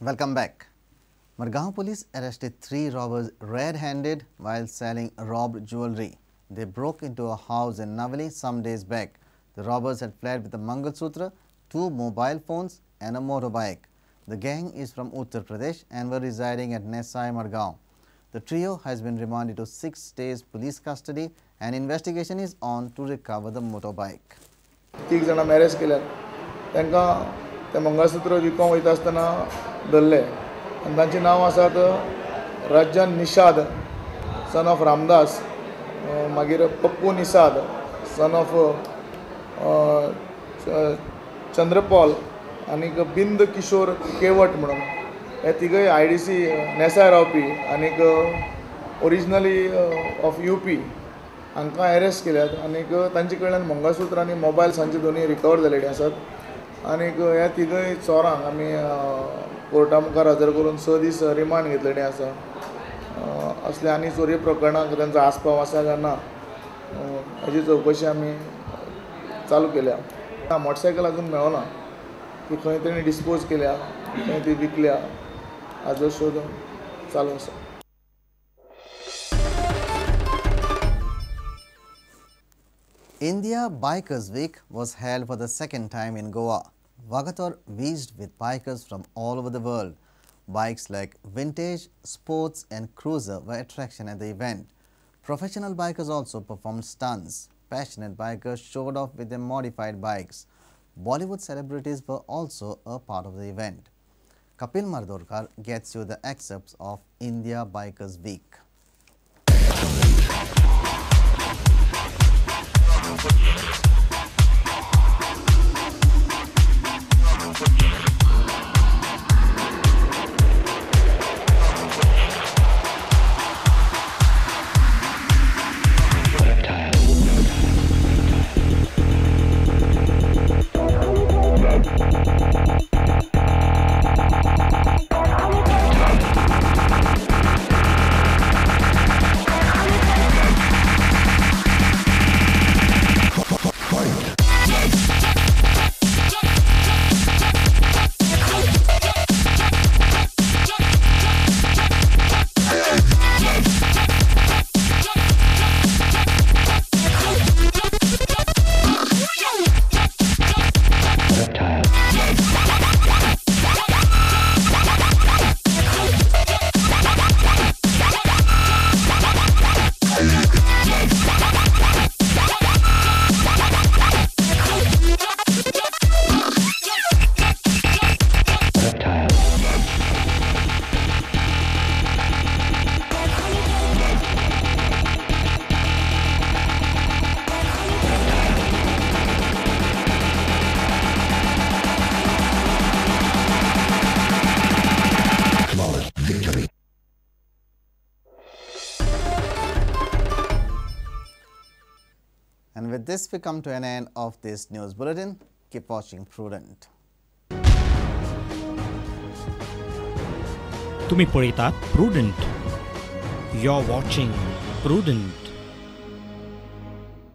Welcome back. Margao police arrested 3 robbers red-handed while selling robbed jewellery. They broke into a house in Navali some days back. The robbers had fled with a Mangalsutra, 2 mobile phones and a motorbike. The gang is from Uttar Pradesh and were residing at Nesai, Margao. The trio has been remanded to 6 days police custody and investigation is on to recover the motorbike. 3 जाणां marriage केल्यात तांकां ते मंगळसूत्र विकोंक वयता आसतना धरले आनी तांची नांव आसात रजन निषाद सन ऑफ रामदास, मागीर पप्पू निषाद सन ऑफ चंद्रपॉल आनीक बिंद किशोर केवट म्हणून. हे तिगय IDC नेसाय रावपी आनीक ओरिजिनली ऑफ UP हांकां एरेस्ट केल्यात आनीक तांचे कडल्यान मंगळसूत्र आनी मोबायल्स हांचे दोनूय रिकवर जाल्ले आसात. आनीक ह्या तिगय चोरांक आमी कोर्टा मुखार हजर करून 6 दीस रिमांड घेतलेले आसा. असले आनी चोरये प्रकरणांक तांचो आस्पाव आसा काय ना हाजी चवकशी आमी चालू केल्या. मोटरसायकल अजून मेळना, ती खंय तेणी डिस्पोज केल्या, खंय ती विकल्या हाजो शोध चालू आसा. India Bikers Week was held for the second time in Goa. Vagator wheezed with bikers from all over the world. Bikes like vintage, sports and cruiser were attraction at the event. Professional bikers also performed stunts. Passionate bikers showed off with their modified bikes. Bollywood celebrities were also a part of the event. Kapil Mardorkar gets you the excerpts of India Bikers Week. And with this, we come to an end of this news bulletin. Keep watching Prudent. तुम्ही पळयतात Prudent. You're watching Prudent.